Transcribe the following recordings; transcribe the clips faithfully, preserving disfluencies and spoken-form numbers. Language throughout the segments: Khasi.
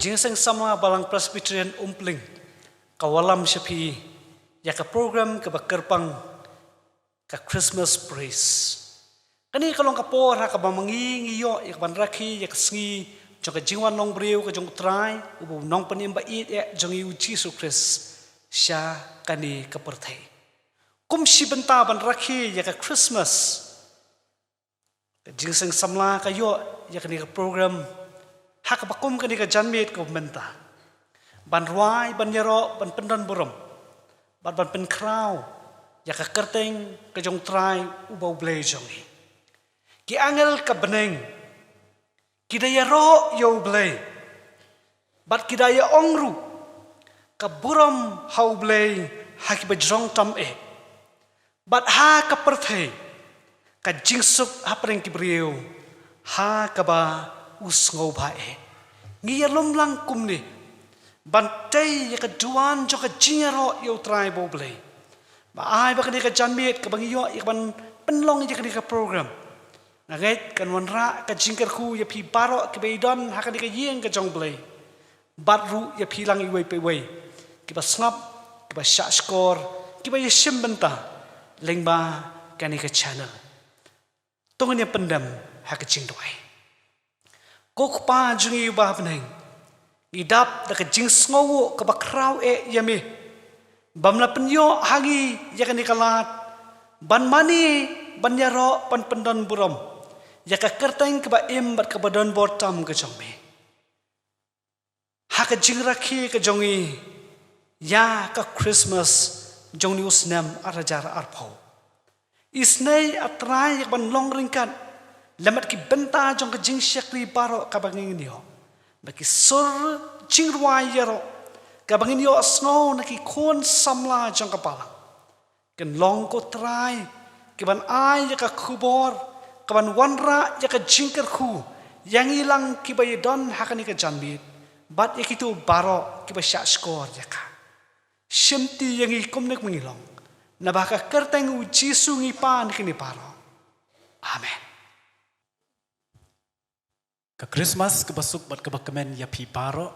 Jingïaseng samla Balang Presbyterian Umpling ka wallam sha phi ïa ka program kaba kyrpang ka Christmas Praise. Kane ka long ka por ha kaba ma ngi ngi ïoh ïa ka ban rakhe ïa ka sngi jong ka jingwan long briew ka jong U Trai, uba u nongpynim ba ïeit eh jong ngi U Jisu Khrist, sha kane ka pyrthei. Kum shi bynta ban rakhe ïa ka Christmas, ka Jingïaseng samla ka ïoh ïa kane ka program ha kaba kum kane ka janmiet kaba mynta, ban rwai, ban ïaroh, ban pyndon burom, bad ban pynkhraw ïa ka kyrteng ka jong U Trai uba U Blei jong ngi. Ki angel ka bneng ki da ïaroh ïa U Blei, bad ki da ïa ong ruh, ka burom ha U Blei ha kiba jrong tam eh, bad ha ka pyrthei ka jingsuk hapdeng ki briew ha kaba u sngewbha eh. Ngi ïalum lang kumne ban tei ïa ka duwan jong ka jingïaroh ïa U Trai bad U Blei. Ba ai ba kane ka janmiet kaba ngi ïoh ïa ka ban pynlong ïa kane ka program, nga ngeit kan wanrah ka jingkyrkhu ïa phi baroh kiba ïadon ha kane ka ïing ka jong U Blei, bad ruh ïa phi lang iwei pa iwei kiba sngap, kiba shah shkor, kiba ïashim bynta lyngba kane ka channel. To ngin ïa pyndem ha ka jingduwai. Ko Kpa jong ngi uba ha bneng, ngi dap da ka jingsngewnguh kaba khraw eh ïa me bym la pynïoh ha ngi ïa kane ka lad ban mane, ban ïaroh, ban pyndon burom ïa ka kyrteng kaba im bad kaba don bor tam ka jong me. Ha ka jingrakhe ka jong ngi ïa ka Christmas jong une u snem ar hajar arphew, isynei A Trai ïa ka ban long ryngkat lem bad ki bynta jong ka jingshakri baroh kaba ngin ïoh, bad ki sur jingrwai ïaroh kaba ngin ïoh sngew na ki khun samla jong ka balang. Kin long, ko Trai, ki ban ai ïa ka khubor ka ban wanrah ïa ka jingkyrkhu ïa ngi lang kiba ïadon ha kane ka janmiet, bad ïa kito baroh kiba shah shkor ïa ka. Shimti ïa ngi kumne kum ngi long, naba ha ka kyrteng U Jisu ngi pan ïa kine baroh. Amen. Ka Christmas kaba suk bad kaba kmen ïa phi baroh.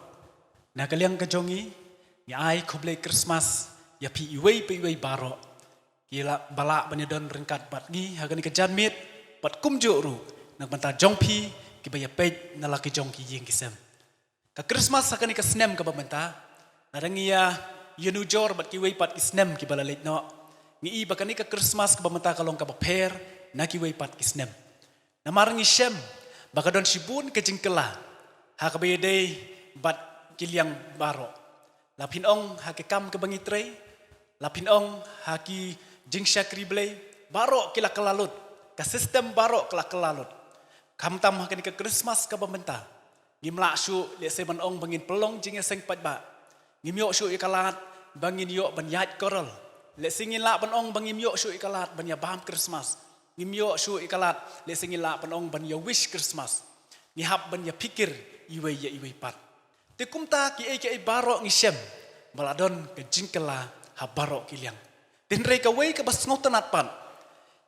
Na ka liang ka jong ngi, ngi ai khublei Christmas ïa phi iwei pa iwei baroh, ki la, ba lah ban ïadon ryngkat bad ngi ha kane ka janmiet, bad kumjuh ruh na ka bynta jong phi kiba ïa peit na la ki jong ki ïing ki sem. Ka Christmas ha kane ka snem kaba mynta, lada ngi ïa ïanujor bad kiwei pat ki snem kiba la leit noh, ngi i ba kane ka Christmas kaba mynta ka long kaba pher na kiwei pat ki snem. Namar ngi shem ba ka don shibun ka jingkylla ha kaba ïadei bad ki liang baroh. La phin ong ha ki kam kaba ngi trei, la phin ong ha ki jingshakri Blei, baroh ki la kylla lut, ka system baroh ka la kylla lut. Khamtam ha kane ka Christmas kaba mynta, ngim lah shuh lehse ban ong ba ngin pynlong jingïaseng paidbah. Ngim ïoh shuh ïa ka lad ba ngin ïoh ban ïaid carol. Lehse ngin lah ban ong ba ngim ïoh shuh ïa ka lad ban ïa bam Christmas. Ngim ïoh shuh ïa ka lad lehse ngin lah ban ong ban ïa wish Christmas. Ngi hap ban ïa phikir iwei ïa iwei pat. Te kumta kiei kiei baroh ngi shem ba la don ka jingkylla ha baroh ki liang. Te hynrei kawei kaba sngewtynnat pat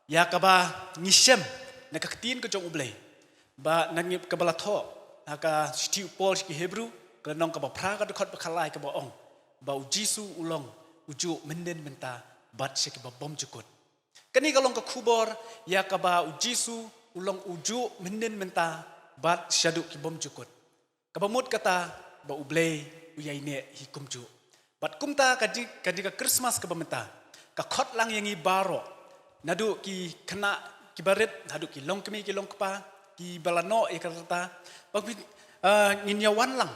ïa kaba ngi shem na ka ktien ka jong U Blei, ba na ngi kaba la thoh na ka shithi u Paul sha ki Hebru, ka lynnong kaba phra, ka dkhot ba khatlai, kaba ong ba U Jisu u long ujuh mynhynnin, mynta bad sha kiba bymjukut. Kane ka long ka khubor ïa kaba U Jisu u long ujuh mynhynnin, mynta bad shaduh ki bymjukut. Kaba mut kata ba U Blei u ïaineh hi kumjuh. Bad kumta ka jing, ka jing ka Christmas kaba mynta ka khot lang ïa ngi baroh, naduh ki khynnah kiba rit haduh ki longkmie ki longkpa kiba la noh ïa ka rta, ba ngin, ah, ngin ïa wan lang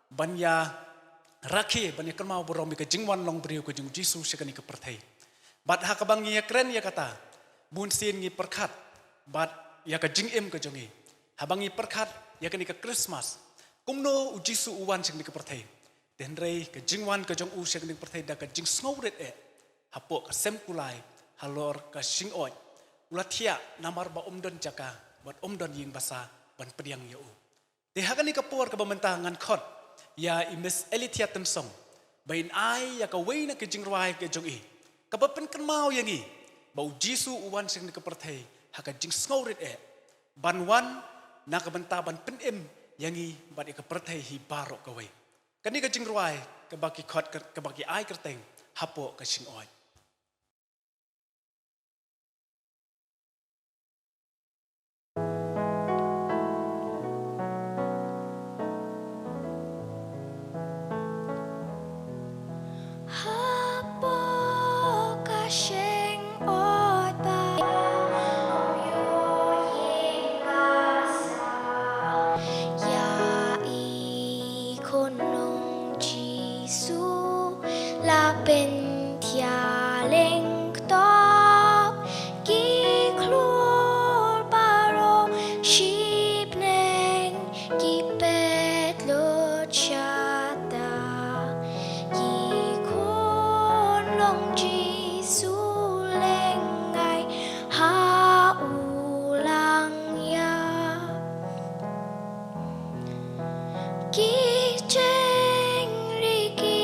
ban ïa rakhe, ban ïa kynmaw burom ïa ka jingwan long briew ka jong U Jisu sha kane ka pyrthei. Bad ha kaba ngi ïa kren ïa kata, bunsien ngi pyrkhat bad ïa ka jingim ka jong ngi haba ngi pyrkhat ïa kane ka Christmas. Kumno U Jisu u wan sha kane ka pyrthei? Te hynrei ka jingwan ka jong u sha kane ka pyrthei da ka jingsngewrit eh, hapoh ka sem kulai, halor ka shyngod. U la thiah namar ba um don jaka bad um don ïing basa ban pdiang ïa u. Te ha kane ka por kaba mynta ngan khot ïa i Miss Elithia Tynsong ba in ai ïa kawei na ka jingrwai ka jong i, kaba pynkynmaw ïa ngi ba U Jisu u wan sha kane ka pyrthei ha ka jingsngewrit eh, ban wan na ka bynta ban pynim ïa ngi bad ïa ka pyrthei hi baroh kawei. Kane ka jingrwai kaba ki khot, kaba ki ai kyrteng Hapoh ka Jingngeit. Hapoh ka jingngeit ba ïa i khun long Jisu la pynthia lyngkot ki khlur baroh shi bneng ki peit lut shata ki khun long Jisu lyngngai ha u langïap. Ki jingri ki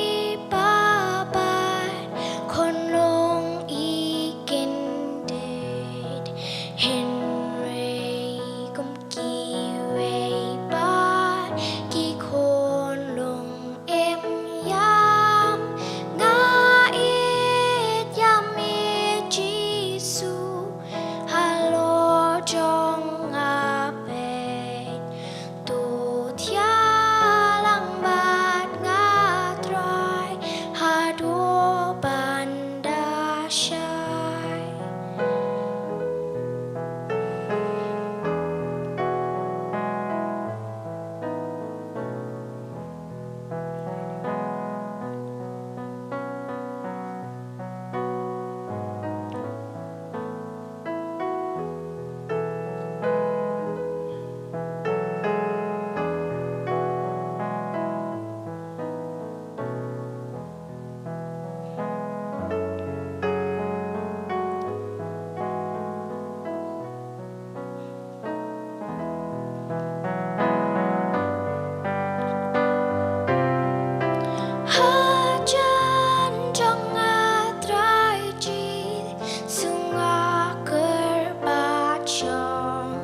pabat khun long i kyndit, hynrei kum kiwei pat ki khun long im ïam. Nga ïeit ïa me Jisu, halor jong nga peit. To thiah lang bad nga Trai, haduh ban da shai. Hajan jong nga Trai Jisu nga kyrpad shong,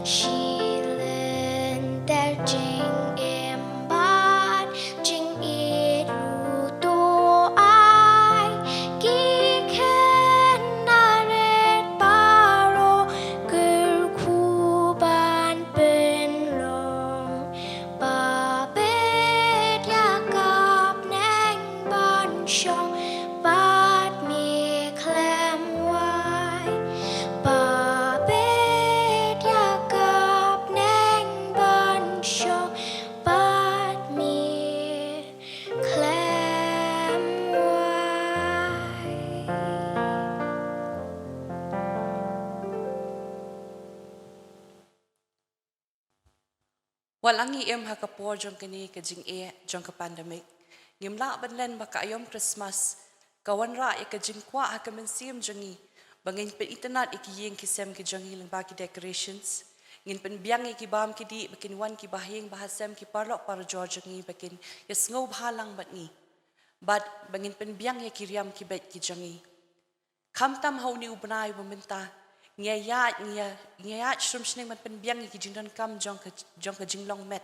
shi lynter jingim bad jingïeit ruh to ai. Ki khynnah rit baroh kyrkhu ban pynlong, ba peit ïa ka bneng ban shong bad me khlem wai. Ba peit ïa ka bneng ban shong bad me khlem wai. Wat la ngi im ha ka por jong kane ka jingeh jong ka pandemic, ngim lah ban len ba ka aïom Christmas ka wanrah ïa ka jingkwah ha ka mynsiem jong ngi ba ngin pynitynnad ïa ki ïing ki sem ki jong ngi lyngba ki decorations. Ngin pynbiang ïa ki bam ki dih ba kin wan ki bahaïing bahasem ki paralok parajor jong ngi ba kin ïasngewbha lang bad ngi. Bad ba ngin pynbiang ïa ki riam ki beit ki jong ngi. Khamtam ha une u bnai ba mynta, ngi ïa, ngi ïa, ngi ïa shrum shneng ban pynbiang ïa ki jingdonkam jong ka, jong ka jinglong met.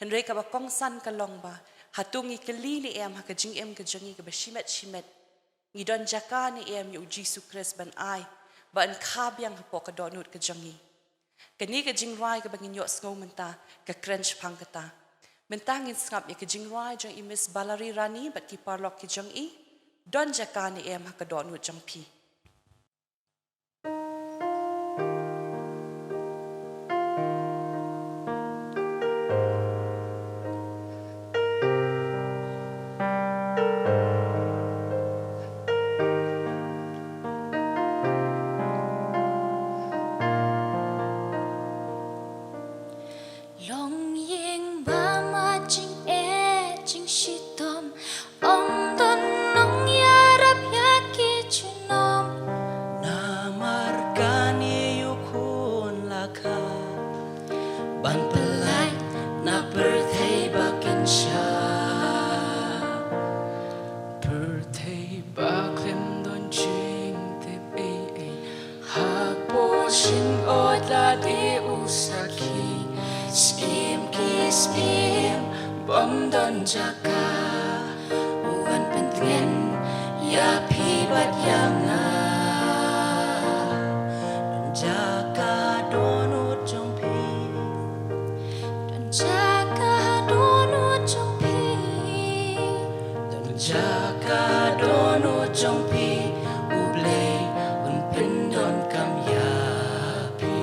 Hynrei kaba kongsan ka long ba, hato ngi kylli ne em ha ka jingim ka jong ngi kaba shimet shimet, ngi don jaka ne em ïa u Jisu Khrist ban ai, ba yn kha biang hapoh ka dohnud ka jong ngi. Kane ka jingrwai kaba ngin ïohsngew mynta ka kren shaphang kata. Mynta ngin sngap ïa ka jingrwai jong i Miss Valerie Rani bad ki paralok ki jong i, Don Jaka Ne Em Ha Ka Dohnud Jong Phi. Longïing bam ha jingeh jingshitom, ym don nongïarap ïa ki junom. Namar kane ïa u khun la kha ban pyllait na pyrthei ba kynsha. Pyrthei ba khlem don jingtip ei ei, hapoh jingngeit la dei u sakhi. Shim ki Siem bym don jaka, u wan pyntngen ïa phi bad ïa nga. Don jaka dohnud jong phi. Don jaka dohnud jong phi. Don jaka dohnud jong phi. U Blei un pyndonkam ïa phi.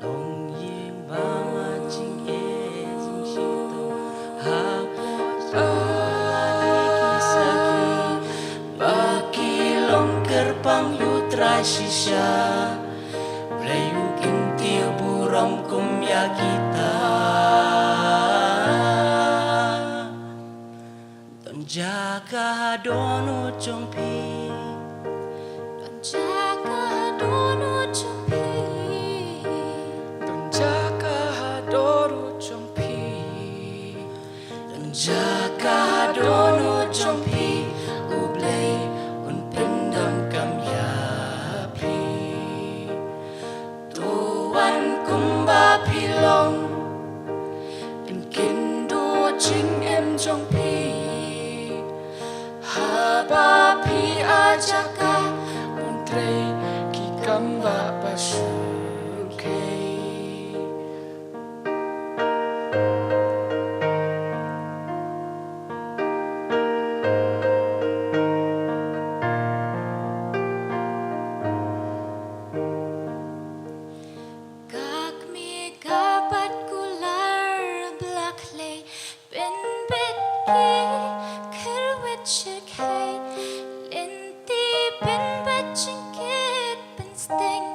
Longïing ba ma jingeh jingshitom ha ki sakhi ba ki long kyrpang ïa U Trai shisha. Blei u kyntiew burom kum ïa kita. Don jaka ha dohnud jong phi. Don jaka ha dohnud jong phi. Don jaka ha dohnud jong phi. Don jaka ha dohnud jong phi. U Blei un pyndonkam ïa phi. To wan kumba phi long. Pynkynduh jingim jong phi. Haba phi ai jaka, un trei ki kam ba pasuh. Ka kmie ka bat kular ba la khlei, pynbit ki kyrwit shyrkhei, lynti pynbit jingkit pynsteng.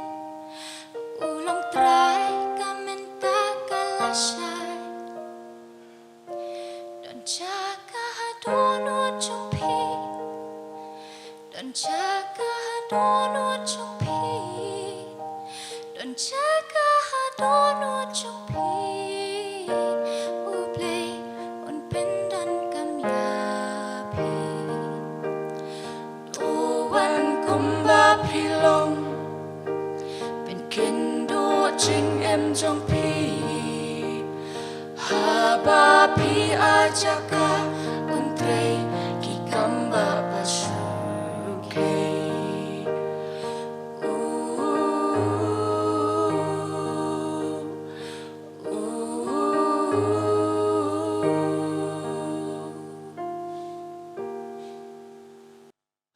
U long trai ka mynta ka lashai. Don jaka ha dohnud jong phi. Don jaka ha dohnud jong phi. Don jaka ha dohnud jong phi. U Blei un pyndonkam ïa phi. To wan kumba phi long. Pynkynduh jingim jong phi. Haba phi ai jaka, un trei ki kam ba pasuh.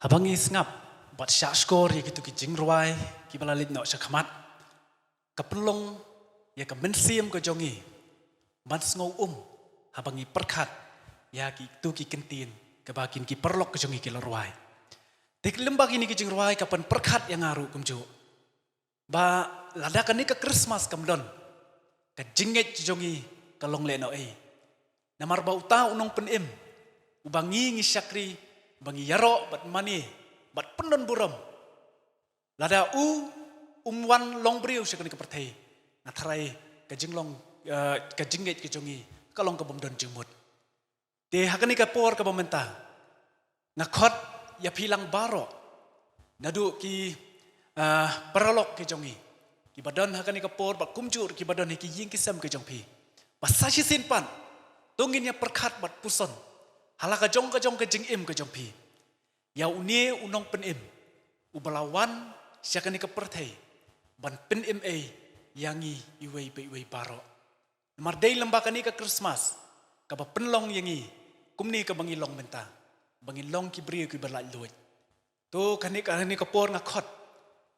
Haba ngi sngap bad shahshkor ïa kito ki jingrwai kiba la leit noh sha khmat, ka pynlong ïa ka mynsiem ka jong ngi ban sngew um haba ngi pyrkhat ïa kito ki kyntien kaba kine ki paralok ka jong ngi ki la rwai. Te lem bad kine ki jingrwai ka pynpyrkhat ïa nga ruh kumjuh. Ba lada kane ka Krismas kam don, ka jingngeit jong ngi ka long lehnohei. Namar ba uta u nongpynim uba ngi ngi shakri, ba ngi ïaroh bad mane bad pyndon burom, lada u um wan long briew sha kane ka pyrthei, nga tharai ka jinglong, eh, ka jingngeit ka jong ngi ka long ka bym don jingmut. Te ha kane ka por kaba mynta nga khot ïa phi lang baroh, naduh ki, ah, paralok ki jong ngi kiba don ha kane ka por bad kumjuh kiba don ha ki ïing ki sem ki jong phi, ba sa shisien pat to ngin ïa pyrkhat bad puson ha la ka jong ka jong ka jingim ka jong phi ïa une u nongpynim uba la wan sha kane ka pyrthei ban pynim ei ïa ngi iwei pa iwei baroh. Namar dei lem bad kane ka Krismas kaba pynlong ïa ngi kumne kaba ngi long mynta, ba ngin long ki briew kiba laitluid. To kane ka, kane ka por nga khot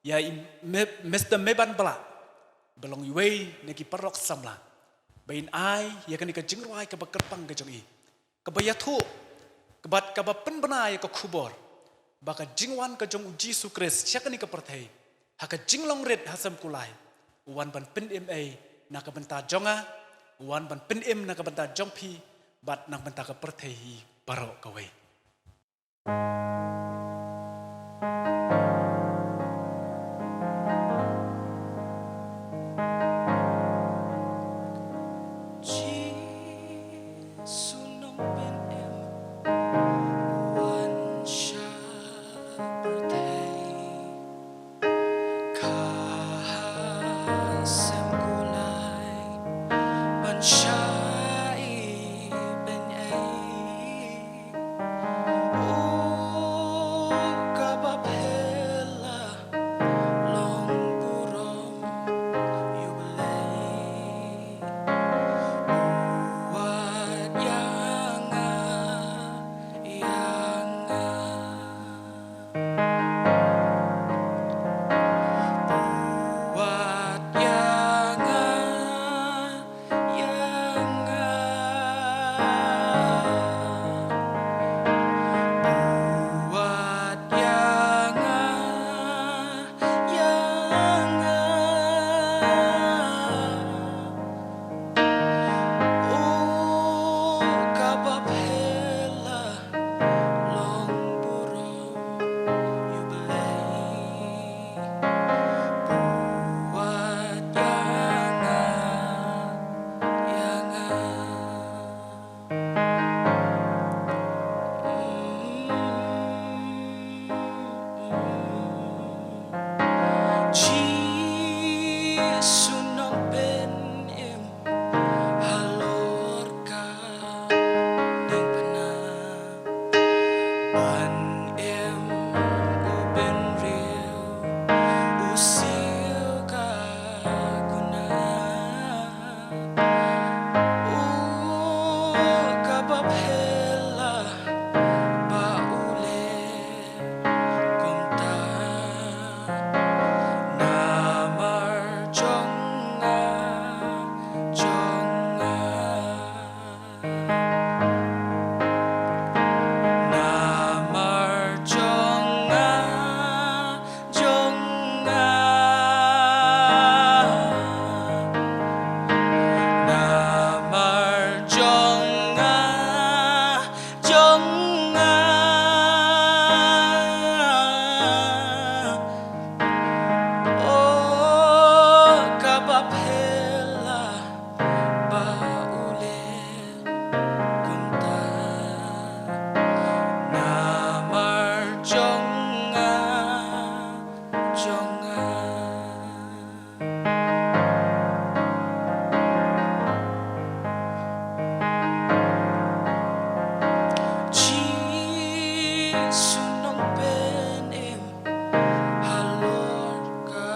ïa i Me-, Mister Meban Blah, ba long iwei na ki paralok samla, ba in ai ïa kane ka jingrwai kaba kyrpang ka jong i, kaba ïathuh, kaba, kaba pynbna ïa ka khubor ba ka jingwan ka jong U Jisu Khrist sha kane ka pyrthei ha ka jinglong rit ha sem kulai, u wan ban pynim ei na ka bynta jong nga, u wan ban pynim na ka bynta jong phi, bad na ka bynta ka pyrthei hi baroh kawei. Jisu nongpynim wan sha pyrthei, ka ha sem kulai. Jisu Nongpynim halor ka diengphna, ban im u bynriew, u siew ka gunah. Oh, kaba phylla ba u leh kumta, namar jong nga, jong nga. Namar jong nga, jong nga. Namar jong nga, jong nga. Oh, kaba phylla ba u leh kumta, namar jong nga, jong nga. Jisu Nongpynim halor ka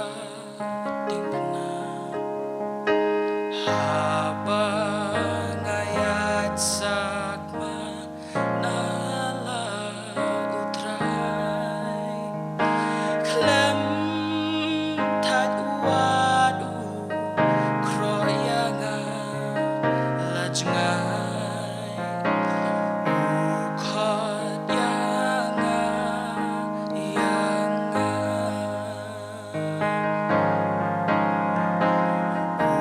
diengphna, haba nga ïaid sakma na la u Trai. Khlem thait u wad u khroh ïa nga la jngai, u khot ïa nga, ïa nga. U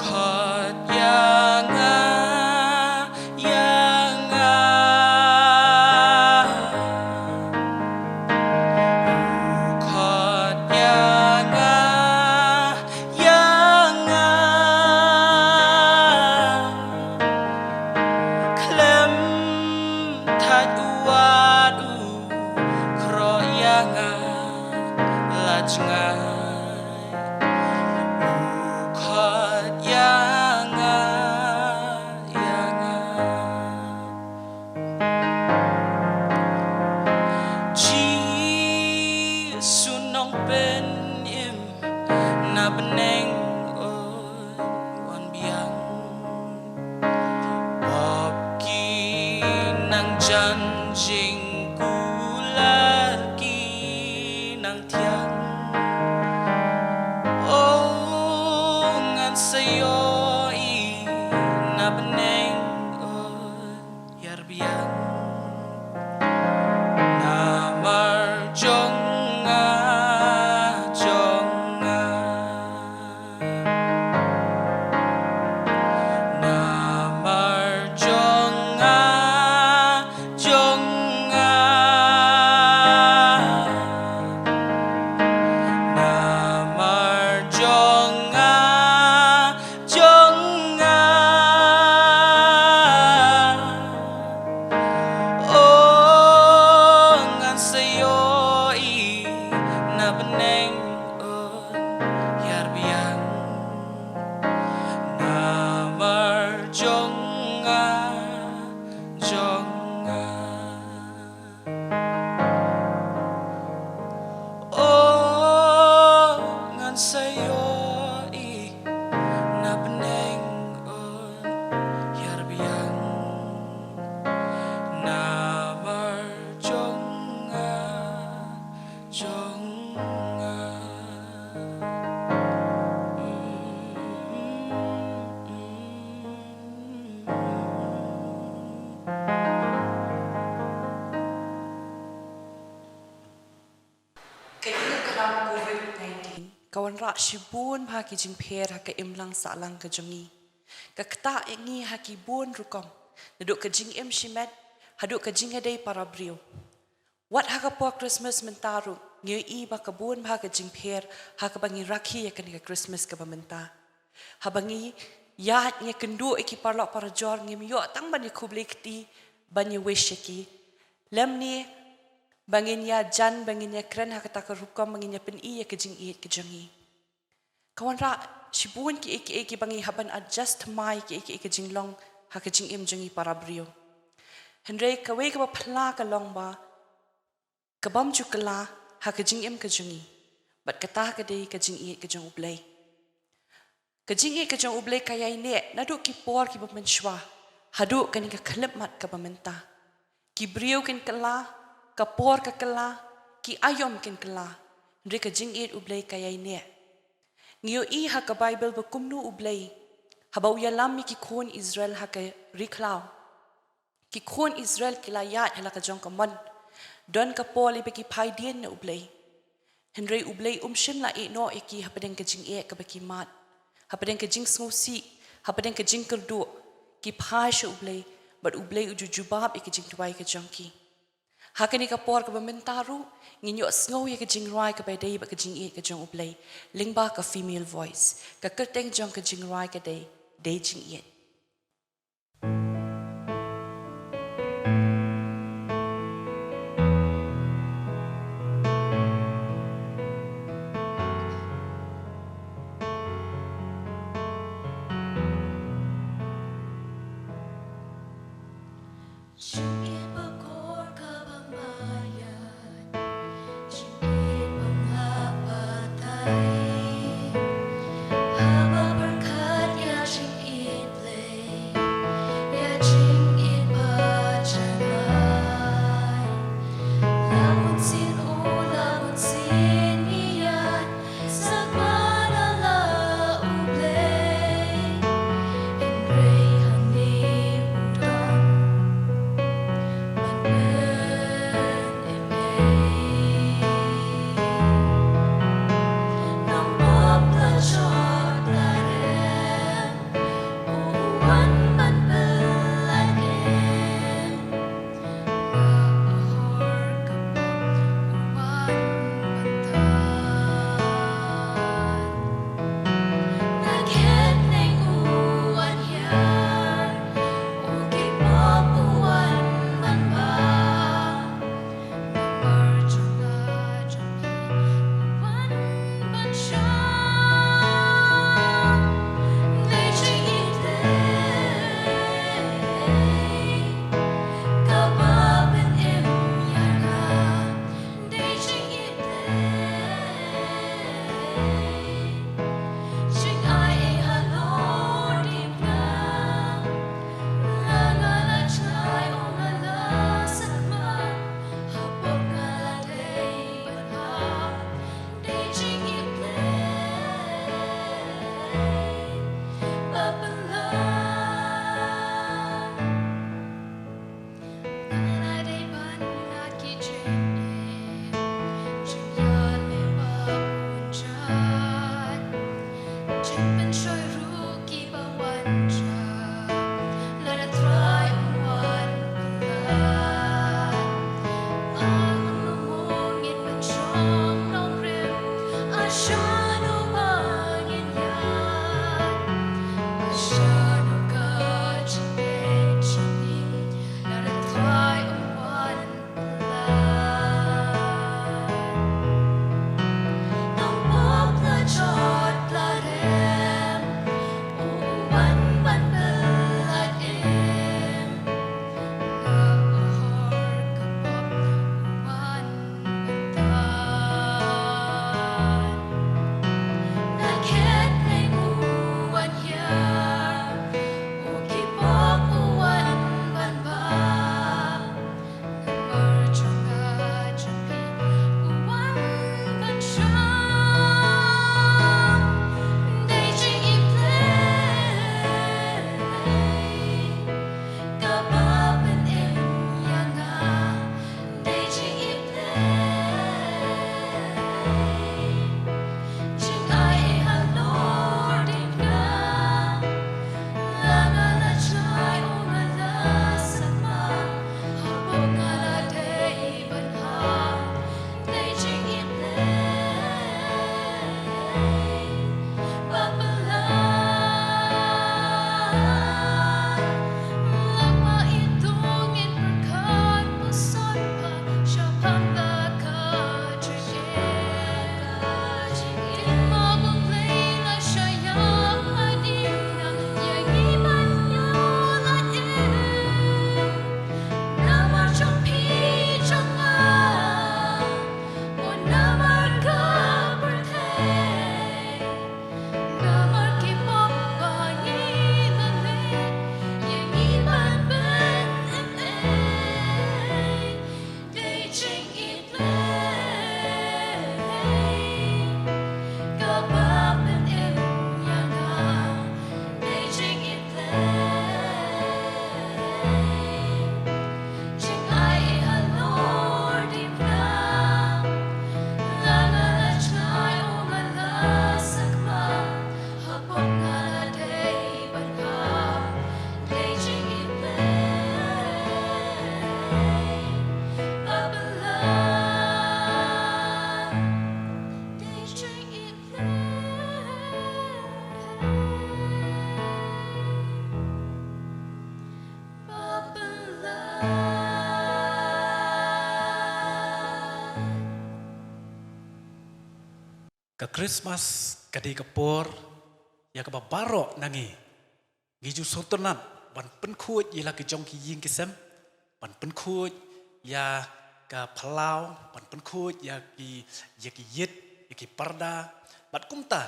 khot ïa nga, ïa nga. U khot ïa nga, ïa nga. Khlem thait u wad u khroh ïa nga la jngai, u khot ïa nga, ïa nga. Jisu Nongpynim na bneng un wan biang. Pop ki nang jan, jingkular ki nang thiang. Oh, ngan sa ïohi na bneng un ïar biang. Namar jong nga, jong nga. Namar jong nga, jong nga. Namar jong nga, jong nga. Oh, ngan sa ïohi na bneng un ïar biang. Namar jong nga, jong nga. Oh, ngan sa ïohi na bneng un ïar biang. Namar jong nga, jong nga. Ka ïing ka lam Covid nineteen ka wanrah shibun bha ki jingpher ha ka imlang sahlang ka jong ngi. Ka ktah ïa ngi ha ki bun rukom, naduh ka jingim shimet haduh ka jingïadei para briew. Wat ha ka por Christmas mynta ruh ngi ïohi ba ka bun bha ka jingpher ha kaba ngi rakhe ïa kane ka Christmas kaba mynta. Haba ngi ïaid ngi kynduh ïa ki paralok parajor, ngim ïoh tang ban ïa khublei kti, ban ïa wish ïa ki. Lymne ba ngin ïa jan, ba ngin ïa kren ha kata ka rukom, ba ngin ïa pyni ïa ka jingïeit ka jong ngi. Ka wanrah shibun kiei kiei kiba ngi hap ban adjust mai kiei kiei ka jinglong ha ka jingim jong ngi para briew. Hynrei kawei kaba phylla ka long ba ka bym ju kylla ha ka jingim ka jong ngi. Bad kata ka dei ka jingïeit ka jong U Blei. Ka jingïeit ka jong U Blei ka ïaineh naduh ki por kiba mynshuwa haduh kane ka khyllipmat kaba mynta. Ki briew kin kylla, ka por ka kylla, ki aïom kin kylla. Hynrei ka jingïeit U Blei ka ïaineh. Ngi ïohi ha ka Baibl ba kumno U Blei, haba u ïalam ïa ki khun Israel ha ka ri khlaw, ki khun Israel ki la ïaid ha la ka jong ka mon. Don ka por iba ki phai dien na U Blei. Hynrei U Blei um shym la ïehnoh ïa ki hapdeng ka jingeh kaba ki mad, hapdeng ka jingsngewsih, hapdeng ka jingkyrduh. Ki phai sha U Blei, bad U Blei u ju jubab ïa ka jingduwai ka jong ki. Ha kane ka por kaba mynta ruh, ngin ïohsngew ïa ka jingrwai kaba dei bad ka jingïeit ka jong U Blei, lyngba ka Female Voice. Ka kyrteng jong ka jingrwai ka dei, Dei Jingïeit. Jingïeit ba kor kaba maian, jingïeit ba ngap batai. Haba pyrkhat ïa jingïeit Blei, ïa jingïeit ba janai. La bunsien u, la bunsien ngi ïaid, sa kmie la U Blei. Hynrei hangne u don ban pynïaid. Nongpop la jot la rem, u wan ban pynlait im. Christmas ka dei ka por ïa kaba baroh na ngi ngi ju sngewtynnat ban pynkhuid ïa la ki jong ki ïing ki sem, ban pynkhuid ïa ka phyllaw, ban pynkhuid ïa ki, ïa ki ïit, ïa ki parda. Bad kumta,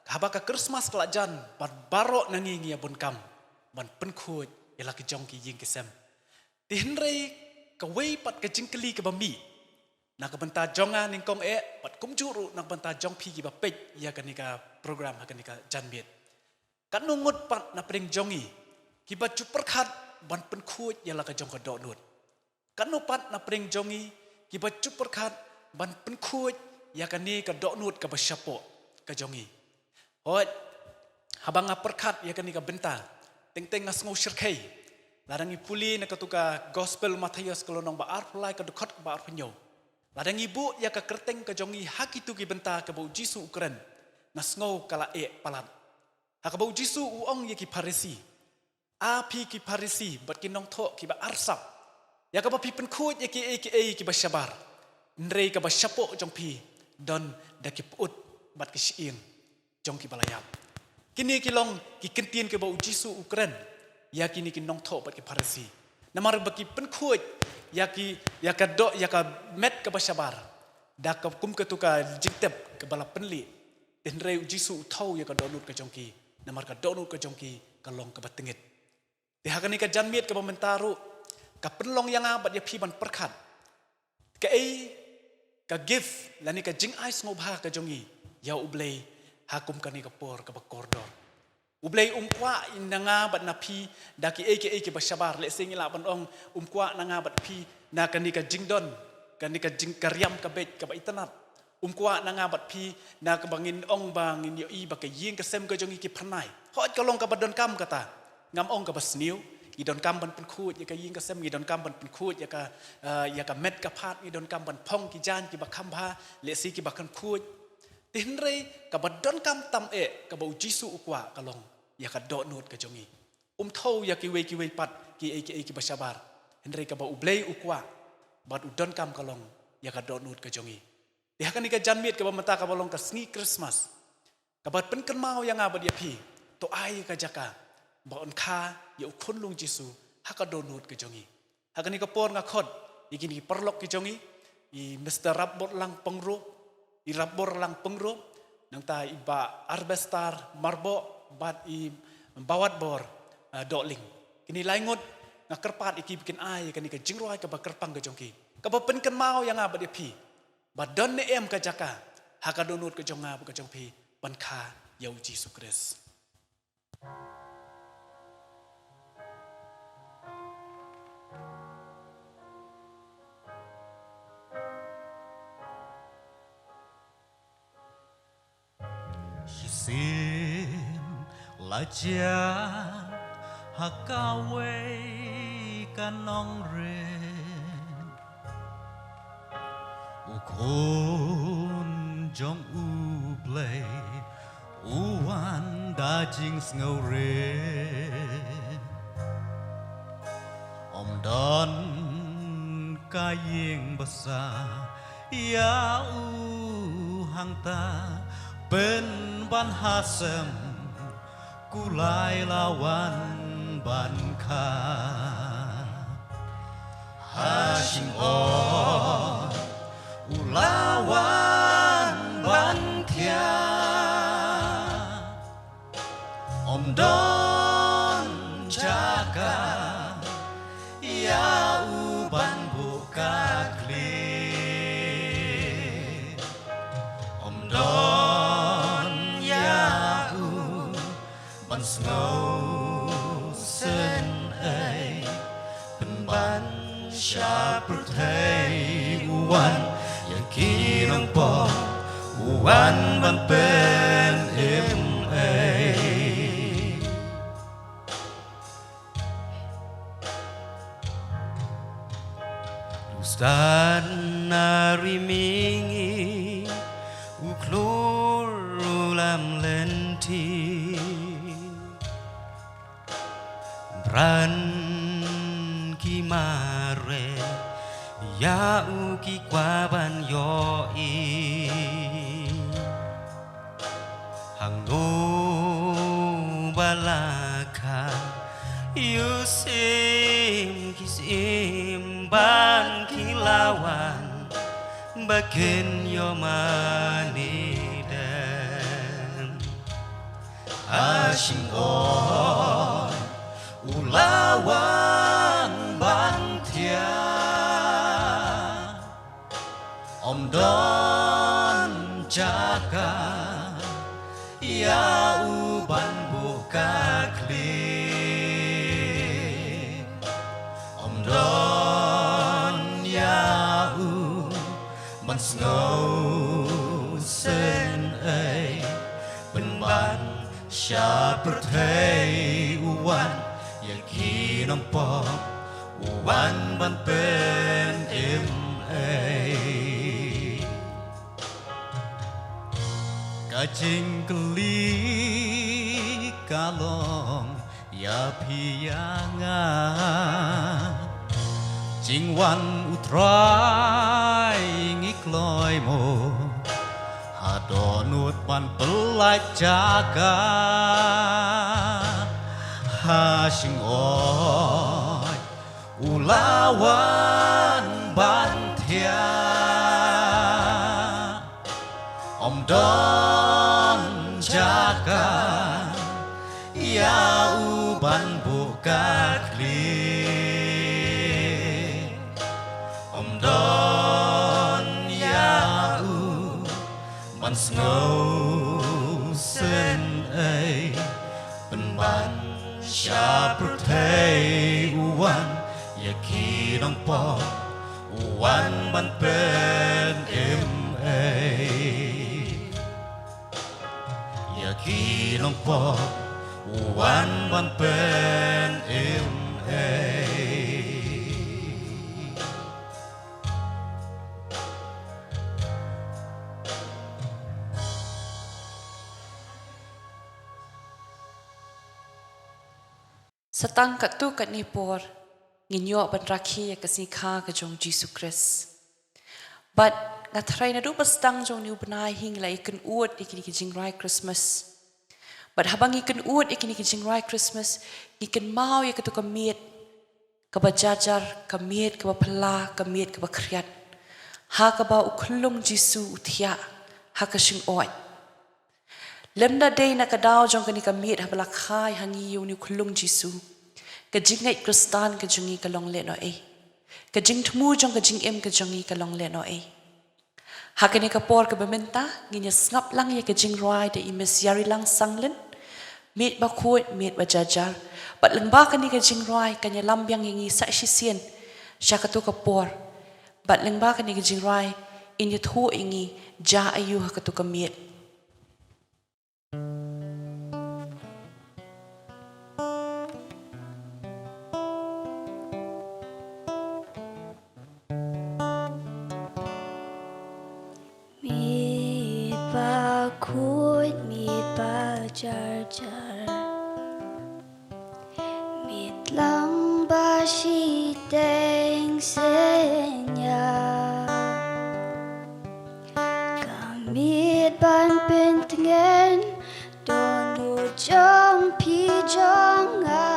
haba ka Christmas ka la jan, bad baroh na ngi ngi ïa bun kam ban pynkhuid ïa la ki jong ki ïing ki sem. Te hynrei kawei pat ka jingkylli kaba mih na ka bynta jong nga nyngkong eh, bad kumjuh ruh na ka bynta jong phi kiba peit ïa kane ka program ha kane ka janmiet. Katno ngut pat na pdeng jong ngi kiba ju pyrkhat ban pynkhuid ïa la ka jong ka dohnud? Katno pat na pdeng jong ngi kiba ju pyrkhat ban pynkhuid ïa kane ka dohnud kaba shapoh ka jong ngi? Hooid, haba nga pyrkhat ïa kane ka bynta, teng teng nga sngew shyrkhei. Lada ngi pule na katu ka Gospel Mathaios ka lynnong ba arphew lai, ka dkhot kaba arphew hynñiew, lada ngi buh ïa ka kyrteng ka jong ngi ha kitu ki bynta kaba u Jisu u kren, nga sngew ka la eh palat. Ha kaba u Jisu u ong ïa ki Pharisi, A phi ki Pharisi bad ki nongthoh kiba arsap, ïa kaba phi pynkhuid ïa kiei kiei kiba shabar, hynrei kaba shapoh jong phi don da ki pyut bad ki shyieng jong kiba la ïap. Kine ki long ki ktien kiba u Jisu u kren ïa kine ki nongthoh bad ki Pharisi. Namar ba ki pynkhuid ïa ki, ïa ka doh, ïa ka met kaba shabar da ka kum katu ka jingtep kaba la pynlih. Te hynrei u Jisu u thew ïa ka dohnud ka jong ki, namar ka dohnud ka jong ki ka long kaba tyngit. Te ha kane ka janmiet kaba mynta ruh, ka pynlong ïa nga bad ïa phi ban pyrkhat kaei ka gift lane ka jingai sngewbha ka jong ngi ïa U Blei ha kum kane ka por kaba kordor. U Blei um kwah na nga bad na phi da kiei kiei kiba shabar. Lehse ngi lah ban ong, um kwah na nga bad phi na kane ka jingdon, kane ka jing, ka riam ka beit kaba itynnad. Um kwah na nga bad phi na kaba ngin ong ba ngin ïohi ba ka ïing ka sem ka jong ngi ki pynai. Hooid, ka long kaba donkam kata. Ngam ong kaba sniew, ngi donkam ban pynkhuid ïa ka ïing ka sem, ngi donkam ban pynkhuid ïa ka, eh, ïa ka met ka phad, ngi donkam ban phong ki jaiñ kiba kham bha, lehse kiba kham khuid. Te hynrei kaba donkam tam eh, kaba u Jisu u kwah, ka long ïa ka dohnud ka jong ngi. Um thew ïa kiwei kiwei pat kiei kiei kiba shabar, hynrei kaba U Blei u kwah bad u donkam ka long ïa ka dohnud ka jong ngi. Te ha kane ka janmiet kaba mynta kaba long ka sngi Christmas, kaba pynkynmaw ïa nga bad ïa phi, to ai ka jaka ba yn kha ïa u khunlung Jisu ha ka dohnud ka jong ngi. Ha kane ka por nga khot ïa kine ki paralok ki jong ngi, i Mister Rapborlang Pyngrope, i Rapborlang Pyngrope, nangta i Bah Arbestar Marbok bad i Bawatbor, eh, Dohling. Kine lai ngut nga kyrpad ïa ki ba kin ai ïa kane ka jingrwai kaba kyrpang ka jong ki, kaba pynkynmaw ïa nga bad ïa phi ba don ne em ka jaka ha ka dohnud ka jong nga bad ka jong phi ban kha ïa u Jisu Khrist. Shisien la jia ha kawei ka nongrim, u Khun jong U Blei u wan da jingsngewrit. Ym don ka ïing basa ïa u hangta, pynban ha sem kulai la wan ban kha. Ha shynod u la wan ban thiah. Ym don jaka ïa u ban buh ka khlieh. Ym don ïa u ban sngewsynei. Pynban sha pyrthei u wan ïa ki nongpop, u wan ban pynim ei. U stad na ri mihngi, u khlur ruh lam lynti. Bran ki mareh ïa u ki kwah ban ïohi. Uba la kha ïa u syiem ki syiem ban ki la wan ba kin ïoh mane dem. Ha shyngkong u la wan ban thiah. Ym don jaka ïa u ban buh ka khlieh. Ym don ïa u ban sngewsynei. Pynban sha pyrthei u wan ïa ki nongpop, u wan ban pynim ei. Ka jingkylli ka long ïa phi ïa nga. Jingwan u Trai ngi kloi mo, ha dohnud ban pyllait jaka. Ha shyngkong u la wan ban thiah. Ym don jaka ïa u ban buh ka khlieh. Ym don ïa u ban sngewsynei. Pynban sha pyrthei u wan ïa ki nongpop, u wan ban pynim ei. Ïa ki nongpop u wan ban pynim ei. Sa tang katto katne por ngin ïoh ban rakhe ïa ka sngi kha ka jong Jisu Khrist. Bad nga tharai naduh ba sdang jong une u bnai hi ngi la ïakynduh ïa kine ki jingrwai Christmas. Bad haba ngi ïakynduh ïa kine ki jingrwai Christmas, ngi kynmaw ïa kato ka miet kaba jar jar, ka miet kaba phylla, ka miet kaba khriat, ha kaba u khyllung Jisu u thiah ha ka shyngoid. Lymda dei na ka daw jong kane ka miet haba la kha ïa ngi ïa une u khyllung Jisu, ka jingngeit Khristan ka jong ngi ka long lehnohei. Ka jingthmu jong ka jingim ka jong ngi ka long lehnohei. Ha kane ka por kaba mynta ngin ïa sngap lang ïa ka jingrwai da i Miss Ïarylang Sanglen, Miet Bakhuid, Miet Bajar Jar. Bad lyngba kane ka jingrwai kan ïalam biang ïa ngi sa shisien sha kato ka por. Bad lyngba kane ka jingrwai in ïathuh ïa ngi jia aiu ha kato ka miet. Miet Bakhuid, Miet Bajar Jar, Miet Lang Ba Shiteng Synñia. Ka miet ban pyntngen dohnud jong phi jong nga,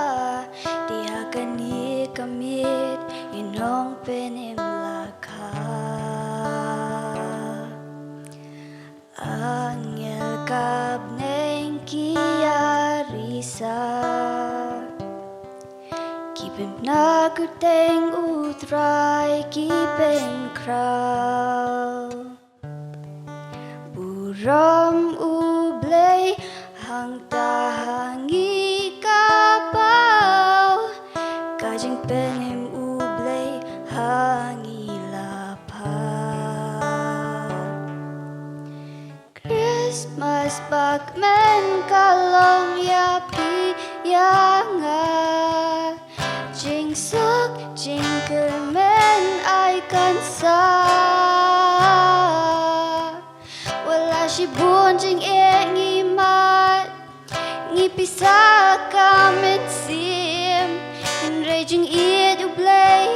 te ha kane ka miet ngi nongpynim la kha. Angel ka bneng ki ïa risa, ki pynbna kyrteng U Trai ki pynkhraw. Burom U Blei hangta ha ngi ka paw, ka jingpynim U Blei ha ngi la paw. Christmas bakmen ka long ïa phi ïa nga, jingsuk jingkyrmen ai kan sa. Wat la shibun jingeh ngi mad, ngi pisa ka mynsiem, hynrei jingïeit U Blei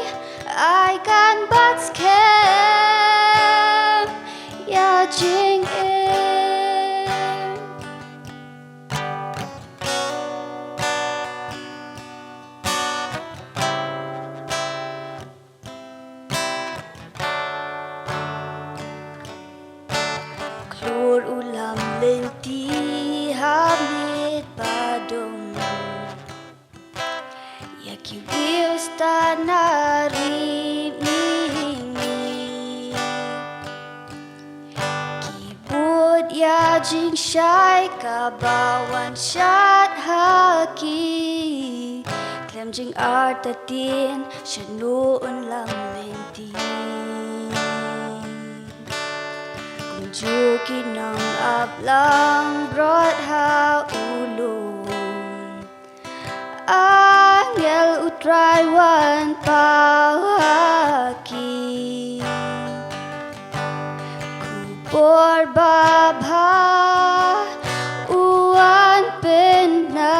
ai kan bat skhem ïa jingim. Jingshai kaba wan shad ha ki, khlem jingartatien shano un lam lynti. Kumjuh ki nong ap langbrot ha u lum, angel U Trai wan paw ha ki. Khubor babha u wan pynbna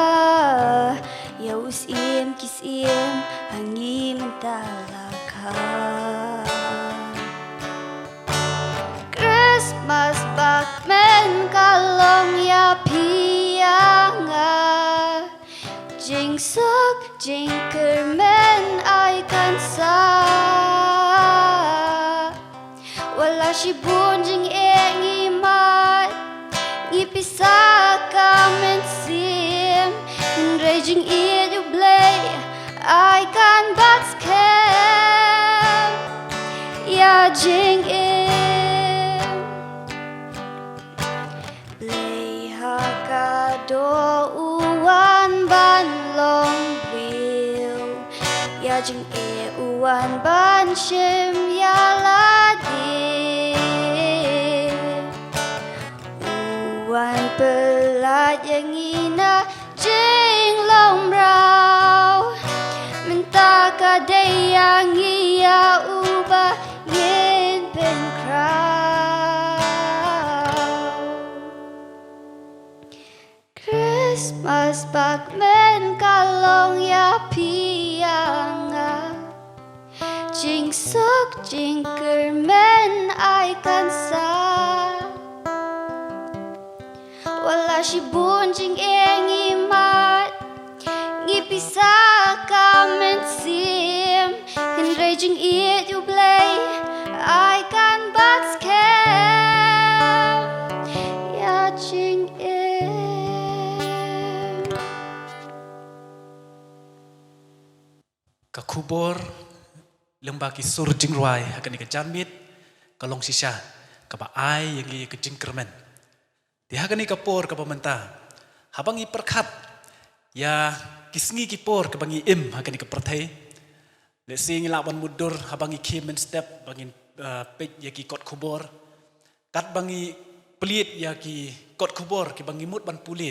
ïa u Syiem ki syiem ha ngi mynta la kha. Christmas bakmen ka long ïa phi ïa nga, jingsuk jingkyrmen ai kan sah. Wat la shibun jingeh ngi mad, ngi pisa ka mynsiem, hynrei jingïeit U Blei ai kan bat skhem ïa jingim. Blei ha ka doh u wan ban long briew, ïa jingeh u wan ban shim ïa lade. U wan pyllait ïa ngi na jinglong mraw, mynta ka dei ïa ngi ïa uba ngin pynkhraw. Christmas bakmen ka long ïa phi ïa nga, jingsuk jingkyrmen ai kan sah. Wat la shibun jingeh ngi mad, ngi pisa ka mynsiem, hynrei jingïeit U Blei ai kan bat skhem ïa jingim. Ka khubor lyngba ki sur jingrwai ha kane ka janmiet ka long shisha kaba ai ïa ngi ka jingkyrmen. Te ha kane ka por kaba mynta, haba ngi pyrkhat ïa ki sngi ki por kaba ngi im ha kane ka pyrthei, lehse ngi lah ban mutdur haba ngi khie mynstep ba ngin, eh, peit ïa ki kot khubor. Katba ngi plie ïa ki kot khubor kiba ngi mut ban pule,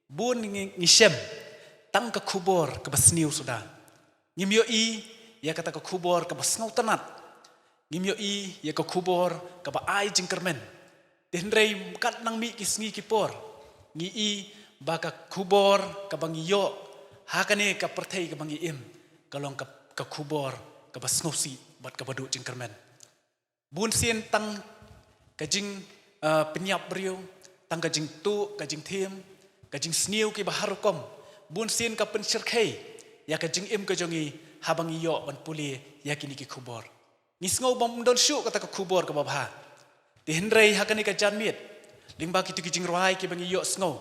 bun ngi, ngi shem tang ka khubor kaba sniew suda. Ngim ïohi ïa kata ka khubor kaba sngewtynnat. Ngim ïohi ïa ka khubor kaba ai jingkyrmen. Te hynrei kat nang mih ki sngi ki por, ngi i ba ka khubor kaba ngi ïoh ha kane ka pyrthei kaba ngi im ka long ka, ka khubor kaba sngewsih bad kaba duh jingkyrmen. Bun sien tang ka jing, eh, pynïap briew, tang ka jingtuh, ka jingthiem, ka jingsniew kiba har rukom. Bun sien ka pynshyrkhei ïa ka jingim ka jong ngi haba ngi ïoh ban pule ïa kine ki khubor. Ngi sngew bym don shuh kata ka khubor kaba bha. Te hynrei ha kane ka janmiet, lyngba kito ki jingrwai kiba ngi ïohsngew,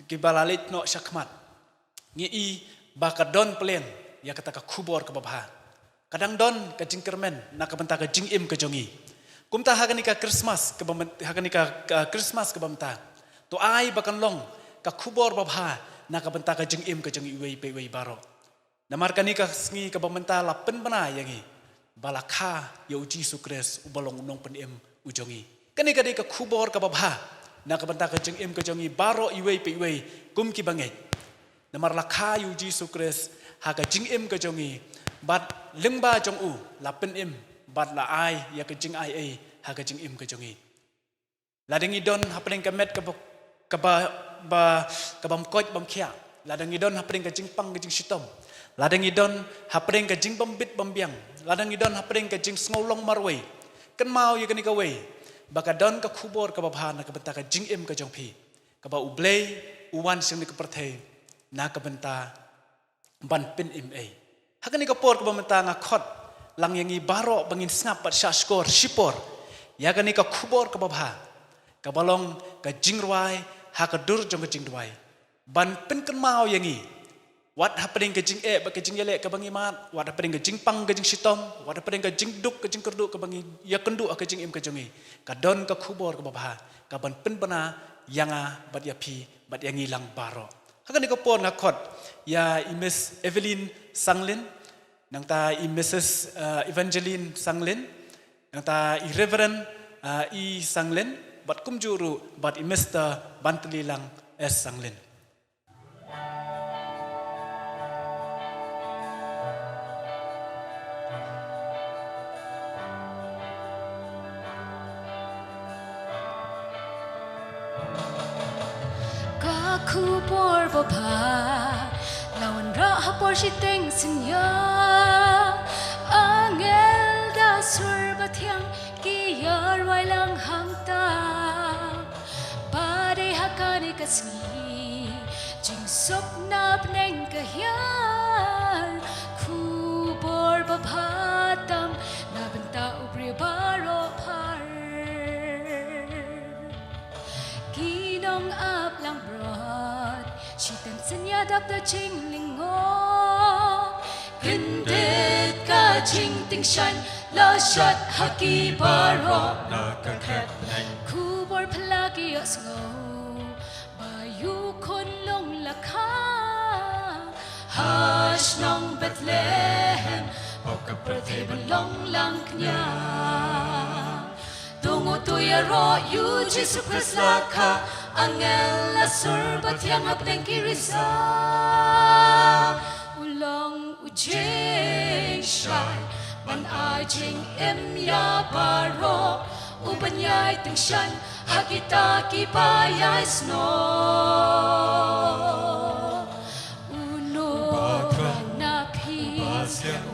kiba la leit noh shakhmat, ngi i ba ka don plan ïa kata ka khubor kaba bha. Ka dang don ka jingkyrmen na ka bynta ka jingim ka jong ngi. Kumta ha kane ka Christmas kaba myn-, ha kane ka, ka Christmas kaba mynta, to ai ba kan long ka khubor babha na ka bynta ka jingim ka jong iwei pa iwei baroh. Namar kane ka sngi kaba mynta la pynbna ïa ngi ba la kha ïa U Jisu Khrist uba long U Nongpynim u jong ngi. Kane ka dei ka khubor kaba bha na ka bynta ka jingim ka jong ngi baroh iwei pa iwei kum ki bangeit. Namar la kha ïa U Jisu Khrist ha ka jingim ka jong ngi, bad lyngba jong u la pynim bad la ai ïa ka jingai ei ha ka jingim ka jong ngi. Lada ngi don hapdeng ka met kaba, kaba, ba, ka bym koit bym khiah, lada ngi don hapdeng ka jingpang ka jingshitom, lada ngi don hapdeng ka jingbym bit bym biang, lada ngi don hapdeng ka jingsngew long marwei, kynmaw ïa kane kawei, ba ka don ka khubor kaba bha na ka bynta ka jingim ka jong phi, kaba U Blei u wan sha kane ka pyrthei na ka bynta ban pynim ei. Ha kane ka por kaba mynta nga khot lang ïa ngi baroh ba ngin sngap bad shahshkor shipor ïa kane ka khubor kaba bha, kaba long ka jingrwai ha ka dur jong ka jingduwai, ban pynkynmaw ïa ngi Wat hapdeng ka jingeh bad ka jingïaleh kaba ngi mad, wat hapdeng ka jingpang ka jingshitom, wat hapdeng ka jingduk ka jingkyrduh kaba ngi ïakynduh ha ka jingim ka jong ngi, ka don ka khubor kaba bha kaban pynbna ïa nga bad ïa phi bad ïa ngi lang baroh. Ha kane ka por nga khot ïa i Miss Evelyn Sanglin, nangta i Missus, eh, Evangeline Sanglin, nangta i Reverend, eh, E Sanglin, bad kumjuh ruh bad i Mister Bantlilang S Sanglin. Ka khubor babha la wanrah ha por shiteng synñia. Angel da sur bathiang ki ïarwai lang hangta. Ba dei ha kane ka sngi jingsuk na bneng ka hiar. Khubor babha tam na bynta u briew baroh phar. Ki nong ap langbrot shiteng synñia dap da jinglyngngoh. Kyndit ka jingtyngshaiñ la shad ha ki baroh na ka khet bneng. Khubor phylla ki ïohsngew ba ïu khun long la kha ha shnong Bethlehem, ha ka pyrthei ban long lang kñia. To nguh to ïaroh ïa u Jisu Khrist la kha, angel la sur bathiang hapdeng ki risa. U long u jingshai ban ai jingim ïa baroh, u ban ïai tyngshaiñ ha kita kiba ïai snoh. Uno na phi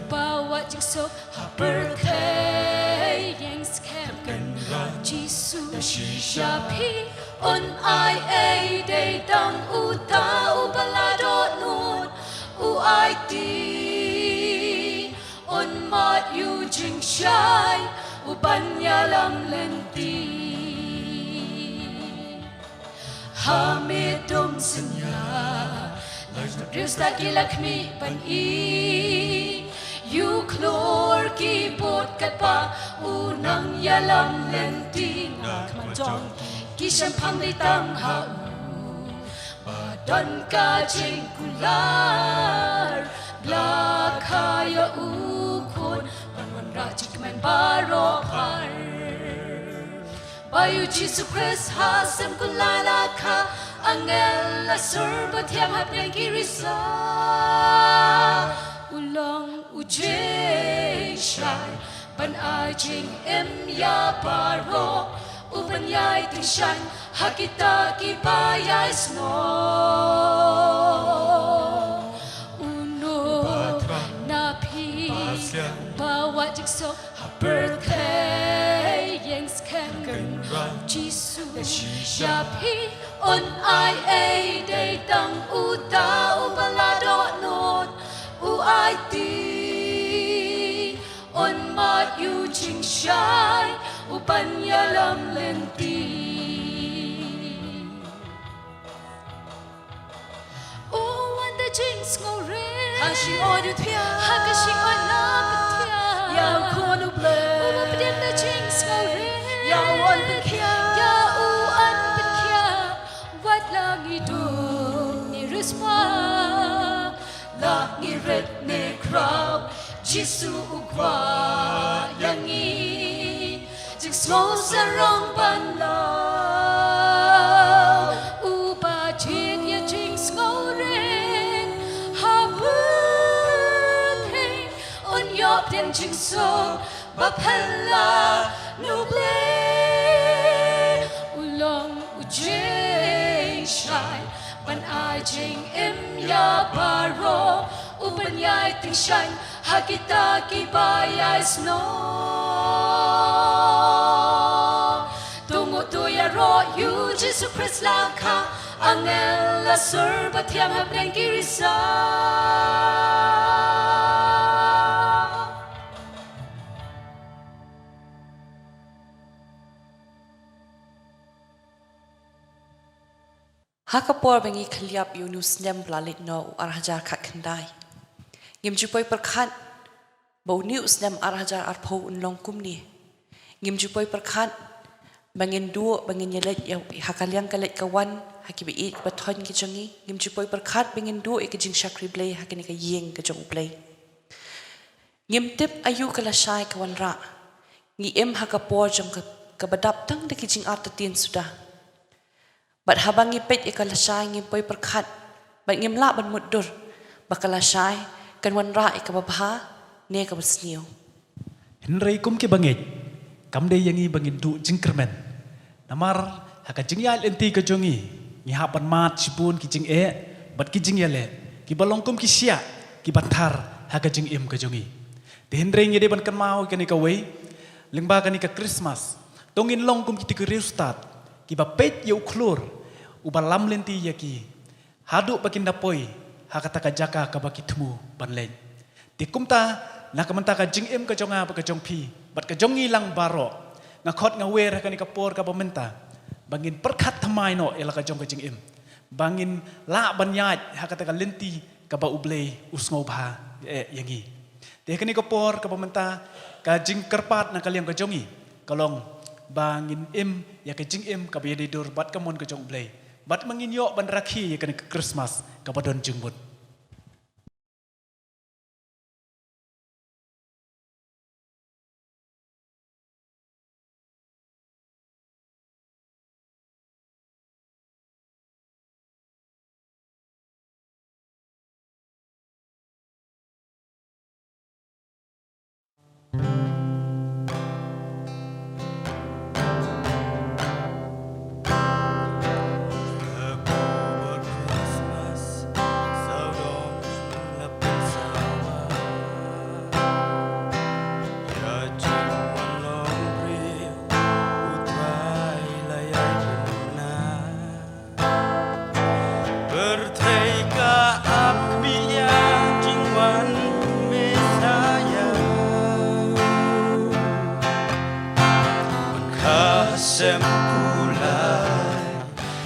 uba wad jingsuk ha pyrthei ïeng skhem, Kynrad Jisu da shisha phi. Un ai ei dei tang uta uba la dohnud, u aiti. Un mad ïa u jingshai u ban ïalam lynti. Ha miet dum synñia la ïoh briew stad ki la khmih ban i. Ïa u khlur ki bud katba u nang ïalam lynti, na khmat jong ki shemphang dei tang ha u. Ba don ka jingkular, la kha ïa u khun ban wanrah jingkmen baroh phar. Ba ïa u Jisu Khrist ha sem kulai la kha, angel la sur bathiang hapdeng ki risa. U long u jingshai ban ai jingim ïa baroh, u ban ïai tyngshaiñ ha kita kiba ïai snoh. Uno na phi uba wad jingsuk ha pyrthei ïeng skhem, Kynrad Jisu da shisha phi. Un ai ei dei tang uta uba la dohnud, u aiti. Un mad ïa u jingshai u ban ïalam lynti. U wan da jingsngewrit ha ka shyngoid u thiah, ha ka shyngoid na ka thiah. Ïa u Khun U Blei uba pdiang da jingsngewrit, ïa u yn pynkhiah, ïa u yn pynkhiah. Wat la ngi duk ngi riewspah, la ngi rit ne khraw, Jisu u kwah ïa ngi. Jingsngew sarong ban law, uba jied ïa jingsngewrit ha pyrthei, un ïoh pdiang jingsuk ba phylla na U Blei. U long u jingshai ban ai jingim ïa baroh, u ban ïai tyngshaiñ ha kita kiba ïai snoh. To nguh to ïaroh ïa u Jisu Khrist la kha, angel la sur bathiang hapdeng ki risa. Ha ka por ba ngi khylliap ïa une u snem ba la leit noh u ar hajar khatkhyndai, ngim ju poi pyrkhat ba une u snem ar hajar arphew un long kumne. Ngim ju poi pyrkhat ba ngin duh, ba ngin ïaleit ïa, ha ka liang ka leit ka wan, ha kiba ïeit kiba thoiñ ki jong ngi. Ngim ju poi pyrkhat ba ngin duh ïa ka jingshakri Blei ha kane ka ïing ka jong U Blei. Ngim tip aïu ka lashai ka wanrah. Ngi im ha ka por jong ka, kaba dap tang da ki jingartatien suda. Bad haba ngi peit ïa ka lashai ngim poi pyrkhat, bad ngim lah ban mutdur ba ka lashai kan wanrah ïa kaba bha ne kaba sniew. Hynrei kum ki bangeit, kam dei ïa ngi ba ngin duh jingkyrmen. Namar ha ka jingïaid lynti ka jong ngi, ngi hap ban mad shibun ki jingeh bad ki jingïaleh kiba long kum ki shiah kiba thar ha ka jingim ka jong ngi. Te hynrei ngi dei ban kynmaw ïa kane kawei, lyngba kane ka Christmas, to ngin long kum kita ki riewstad kiba peit ïa u khlur uba lam lynti ïa ki haduh ba kin da poi ha kata ka jaka kaba ki thmu ban leit. Te kumta, na ka bynta ka jingim ka jong nga bad ka jong phi bad ka jong ngi lang baroh, nga khot nga wer ha kane ka por kaba mynta ba ngin pyrkhat thymmai noh ïa la ka jong ka jingim, ba ngin lah ban ïaid ha kata ka lynti kaba U Blei u sngewbha eh ïa ngi. Te ha kane ka por kaba mynta, ka jingkyrpad na ka liang ka jong ngi ka long ba ngin im ïa ka jingim kaba ïadei dur bad ka mon ka jong U Blei, bad ba ngin ïoh ban rakhe ïa kane ka Christmas kaba don jingmut. Pyrthei ka ap khmih ïa jingwan Messaïah. Man ka sem kulai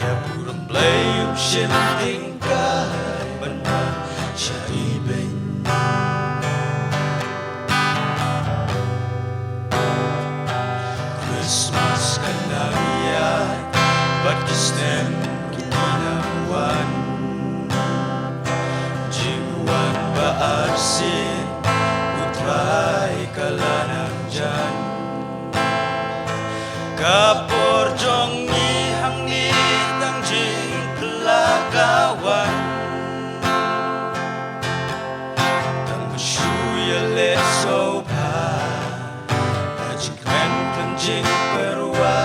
ïa burom Blei um shim tyngkai ban wan sha ibeiñ. Christmas ka nang ïaid bad ki snem ki nang wan. Jingwan ba arsien U Trai ka la nang jan. Ka por jong ngi hangne tang jingphylla ka wan. Tang ba shu ïaleh sngewbha, ka jingkmen khlem jingpyrwa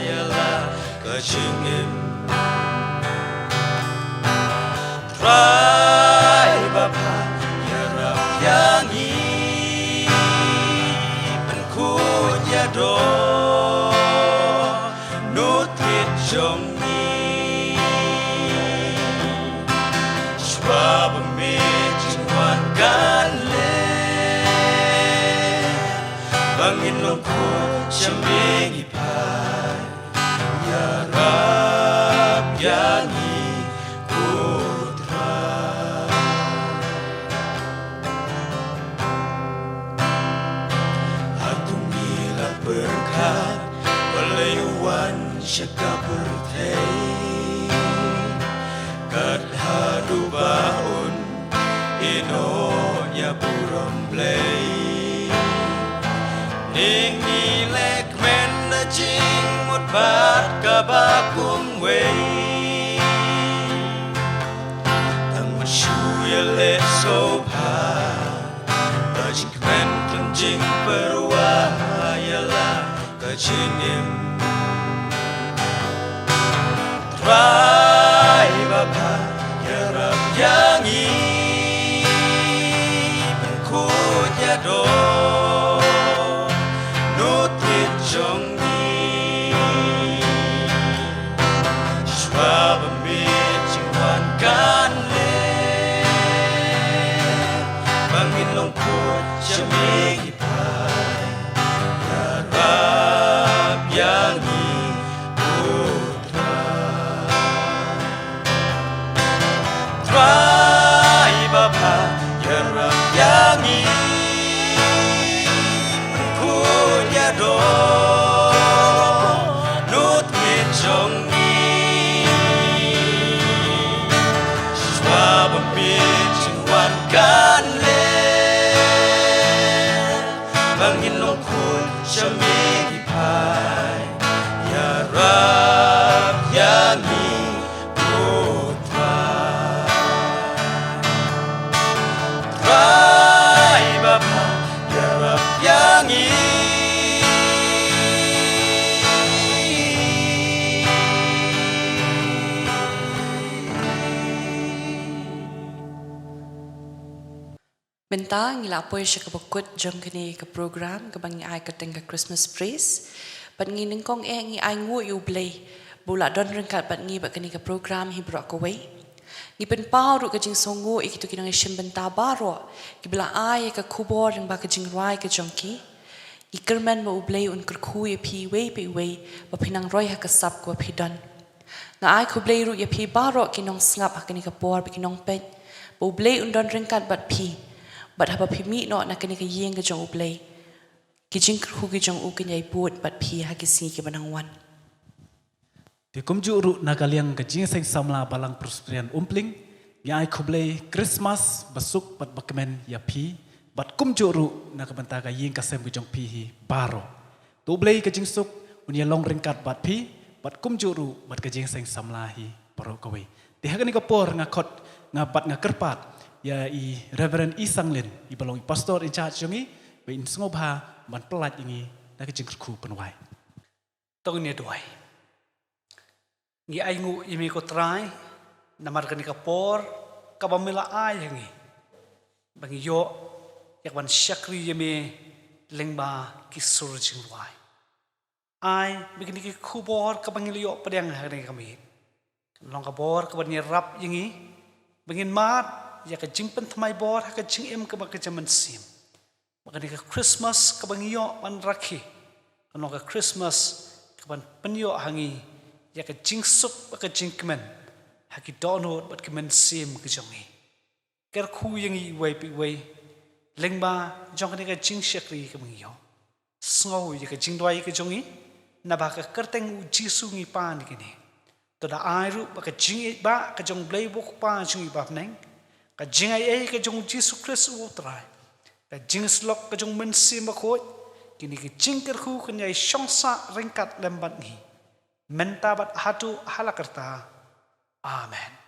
ïa la ka jingim. Trai babha, ïarap ïa ngi, pynkhuid ïa dohnud thied jong ngi. Shuwa ba miet jingwan kan leh, ba ngin long khuid sha me ngi phai. Ïarap ïa ngi ko Trai. Hato ngi la pyrkhat balei u wan sha ka pyrthei? Kat haduh ba un ïehnoh ïa burom Blei. Ngi leh kmen da jingmut bad kaba kumwei. Tang ba shu ïaleh sngewbha, da jingkmen khlem jingpyrwa ïa la ka jingim. Trai babha, ïarap ïa ngi, pynkhuid ïa dohnud thied jong ngi. Shuwa ba miet jingwan kan leh, ba ngin long khuid sha me ngi phai. Ïarap ïa ngi ko Trai. Mi jingwan kan leh ba ngin long khuid sha me ki phai. Ïarap ïa ngi, ko Trai. Trai ba bha, ïarap ïa ngi. Mynta ngi la poi sha kaba kut jong kane ka program kaba ngi ai kyrteng ka Christmas Praise. Bad ngi nyngkong eh ngi ai nguh ïa U Blei ba u la don ryngkat bad ngi bad kane ka program hi baroh kawei. Ngi pynpaw ruh ka jingsngewnguh ïa kito ki nongïashim bynta baroh kiba la ai ïa ka khubor lyngba ka jingrwai ka jong ki. Ngi kyrmen ba U Blei un kyrkhu ïa phi iwei pa iwei ba phi nang roi ha ka sap kaba phi don. Nga ai khublei ruh ïa phi baroh ki nongsngap ha kane ka por bad ki nongpeit, ba U Blei un don ryngkat bad phi. Bad haba phi mih noh na kane ka ïing ka jong U Blei, ki jingkyrkhu ki jong u kin ïai bud bad phi ha ki sngi kiba nang wan. Te kumjuh ruh na ka liang ka Jingïaseng Samla Balang Presbyterian Umpling, ngi ai khublei Christmas ba suk bad ba kmen ïa phi, bad kumjuh ruh na ka bynta ka ïing ka sem ka jong phi hi baroh. To U Blei ka jingsuk un ïa long ryngkat bad phi, bad kumjuh ruh bad ka Jingïaseng Samla hi baroh kawei. Te ha kane ka por nga khot nga bad nga kyrpad ïa i Reverend I Sanglin, iba long i Pastor in charge jong ngi, ba in sngewbha ban pyllait ïa ngi na ka jingkyrkhu pynwai. To ngin ïa duwai. Ngi ai nguh ïa me ko Trai, namar kane ka por kaba me la ai ha ngi ba ngi ïoh ïa ka ban shakri ïa me lyngba ki sur jingrwai. Ai ba kine ki khubor kaba ngi la ïoh pdiang ha kane ka miet kan long ka bor kaba ïarap ïa ngi ba ngin mad ïa ka jingpynthymmai bor ha ka jingim kaba ka jingmynsiem. Ba kane ka Christmas kaba ngi ïoh ban rakhe kan long ka Christmas kaban pynïoh ha ngi ïa ka jingsuk bad ka jingkmen ha ki dohnud bad ki mynsiem ki jong ngi. Kyrkhu ïa ngi iwei pa iwei lyngba jong kane ka jingshakri kaba ngi ïoh. Sngew ïa ka jingduwai ka jong ngi, naba ha ka kyrteng U Jisu ngi pan ïa kane. To da ai ruh ba ka jingïeit ba ka jong U Blei U Kpa jong ngi ba ha bneng, ka jingaiei ka jong U Jisu Khrist U Trai, ka jingïasyllok ka jong U Mynsiem Bakhuid, kine ki jingkyrkhu kin ïai shong sah ryngkat lem bad ngi mynta bad haduh hala karta. Amen.